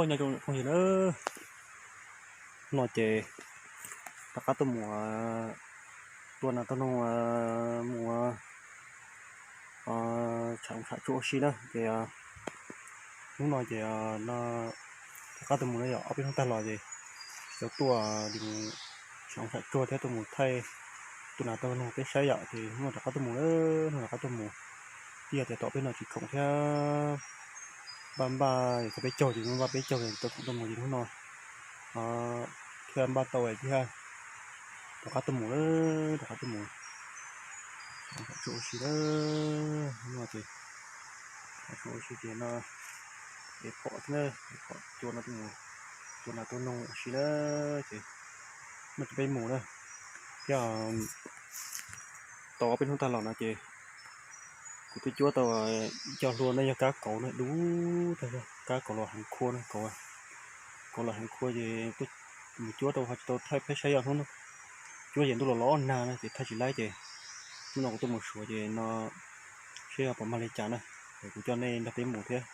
Nyob zoo phooj ywg na, no ces rov qab tuaj mus tua nas tua noog, mus tsham tshuaj ua si na ces hnub no ces no rov qab tuaj mus na yom, ob peb hnub tag los ces tsis tau tuaj li, tsham tshuaj thiab tuaj mus thaij tua nas tua noog peb saib yom, ces hnub no rov qab tuaj mus na, hnub no rov qab tuaj mus. Twb yog tias tom peb no tsis khoom thiab, npaj npaj tau peb caug ces npaj peb caug tsis tau khoom tuaj mus ces hnub no thiaj npaj tau thiab, rov qab tuaj mus na, rov qab tuaj mus tsham tshuaj ua si na. Hnub no ces tsham tshuaj ua si ces no es phom thiab na, es phom cua no tuaj mus tua nas tua noog ua si na. Ces no ces peb mus na, thiab tau ob peb hnub tag los no ces kuv twb cuab tau ib co hlua na, yog kab kauv na, dub tag, kab kauv los heev khua na, kauv, kauv los heev khua ces mus cuab tau ho tsis tau thaij peb saib yom, hnub no cuab ces ntuj los los nag na ces thaij tsis laib ces hnub no kuv tuaj mus suav ces no seb puas mag li cas na. Es kuv coj nej nrog peb mus thiab,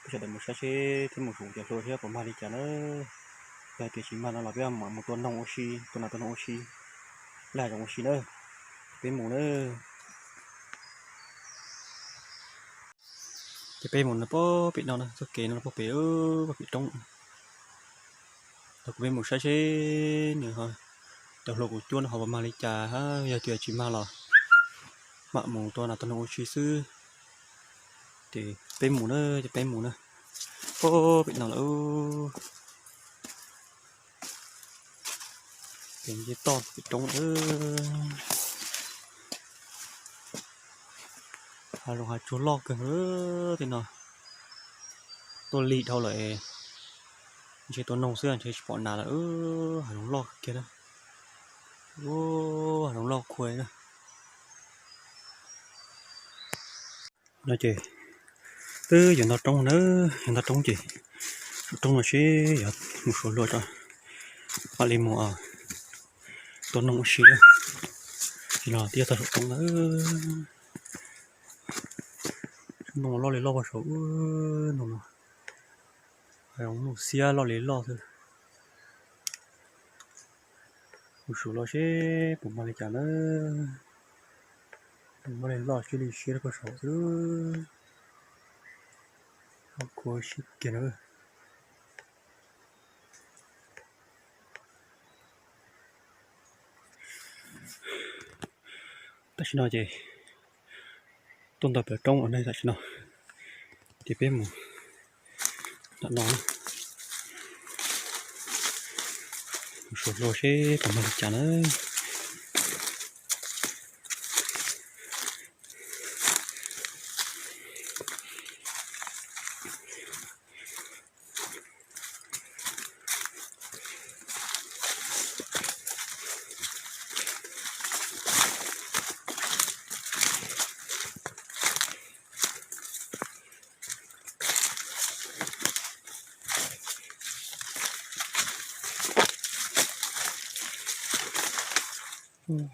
peb sawv daws mus saib seb thiab mus suav cov hlua thiab puas mag li cas na. Yog hais tias tsis mag no los peb mam mus tua noog ua si, tua nas tua noog ua si, laj zoov ua si na. Peb mus na. Ces peb mus no pem no na, txoj kev no pem pem, pem roob. Los kuv peb mus saib seb nws cov hlua kuv cuab no ho puas mag li cas, yog tias tsis mag los mam mus tua nas tua noog ua si xwb. Ces peb mus na, ces peb mus na. Pem no lawm. Ces nce toj pem roob lawm. Hav zoov hav tsuag loj kawg li tej no. Tuaj lig dhau lawm, ntshe tua noog xwb ntshe tsis pom nas lawm. Hav zoov loj kiag na. Hav zoov loj khuav na. No ces twb yuav nto roob na, yuav nto roob ces saum roob no seb yuav mus suav hlua tso, mam li mus tua noog ua si na. Ces no twb yog txog saum roob na. Noog loj li loj puag saud no, hav zoov xiab loj li loj xwb. Mus suav los seb puas mag li cas na. Mus muab li loj siab li siab rau puag saud xwb. Loj khuav siab kiag na. Tam sim no ces tuaj nto pem roob ua ntej tam sim no, ces peb mus nram no, mus suav hlua seb puas mag li cas na.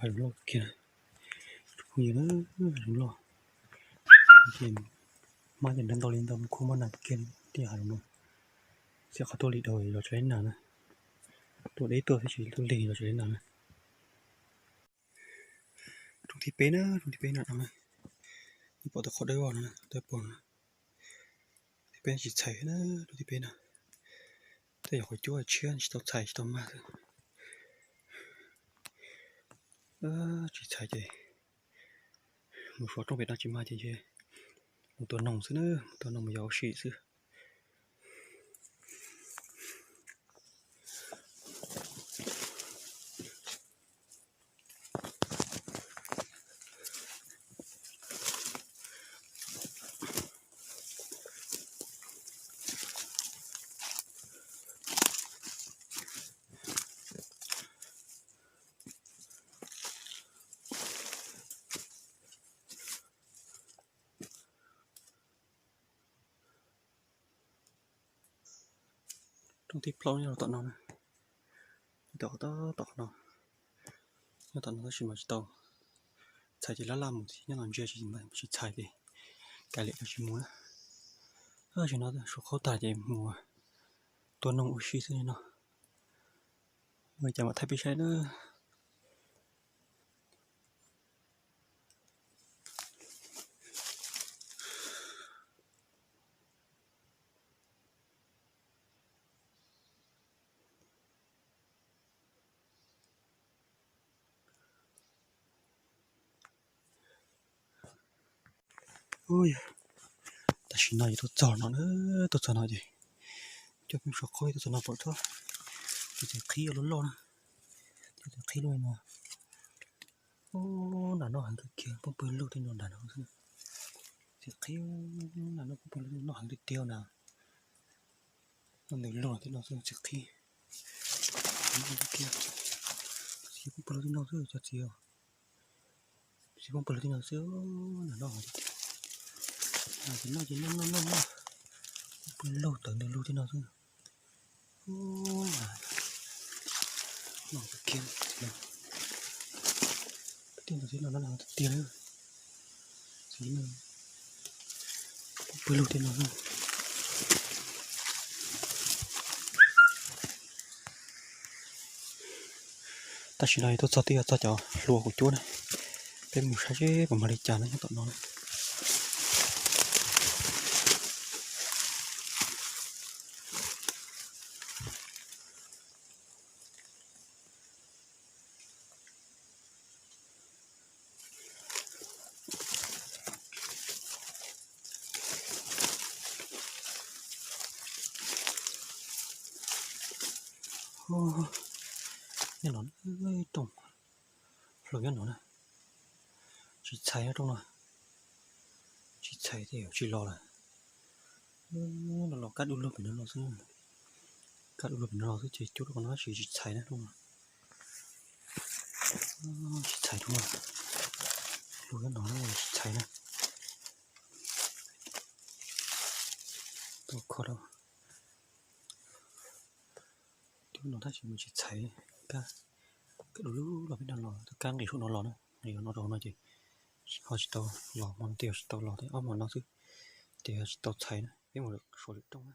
Hav zoov loj kiag, phooj ywg na, hav zoov loj. Ces hmab ces nrov ntau li ntau, khua muaj nas kiag li tej hav zoov no. Xyov qhov tuaj lig dhau los tsis laib nas na. Tuaj deb tuaj xwb tsis tuaj lig los tsis laib nas na. Roob thib peb na, roob thib peb na no na. Pom tau qhov dawb vog no, dawb paug no. Thib peb tsis txhais na, roob thib peb na. Tej yog qhov cuab tshiab tsis tau txhais tsis tau mag xwb. Tsis txhais ces mus suav roob pem no tsis mag ces mus tua noog xwb na, mus tua noog mus yos ua si xwb. Roob thib plaub nyob rau tom no na, tom, tom qhov no. Nyob tom no tab sis mas tsis tau txhais ces laj laj mus thiab, nyob no ntsia tsis txhais ces kav liam tsis mus na. Tam sim no suav qhaub tag ces mus tua noog ua si xwb li no. Ua li cas mam thaij peb saib na. Tam sim no ces tuaj txog no na, tuaj txog no ces coj peb suav qhaub tuaj txog no pom txhob, txiv qhib loj loj na, txiv qhib loj no. Nram no heev kawg kiag, poob pawg lug tej no nram no xwb. Txiv qhib nram no poob pawg lug no heev tiag tiag na. No ntawm lug tej no xwb txiv qhib. Txiv poob pawg lug tej no xwb cov txiv. Txiv poob pawg lug tej no xwb, nram no heev tiag tiag. Ces noj ces noj noj noj noj, poob pawg lug tawm ntawm lug tej no xwb. Noj kiag, tej no xwb no no tiag tiag. Poob pawg lug tej no xwb. Tam sim no tuaj txog twb yog txog cov hlua kuv cuab na, peb mus saib seb puas mag li cas no nyob tom no na. Nyob no rooj hlua nyob no na, tsis txhais rooj no, tsis txhais tej tsis los lawm. Los los kab du lug pem no los xwb, kab du lug pem no los xwb ces cuab rau qhov no tab sis tsis txhais na rooj no. Tsis txhais rooj no, hlua nyob no tsis txhais na. Tau kho rau, cuab no tab sis mas tsis txhais, kab du lug los pem no los, kab nqis saum no los na, nqis no rau no ces ho tsis tau los, hmo no tej yog tsis tau los, ob hmo no xwb ces yog tsis tau txhais na. Peb mus lawm suav lwm rooj na.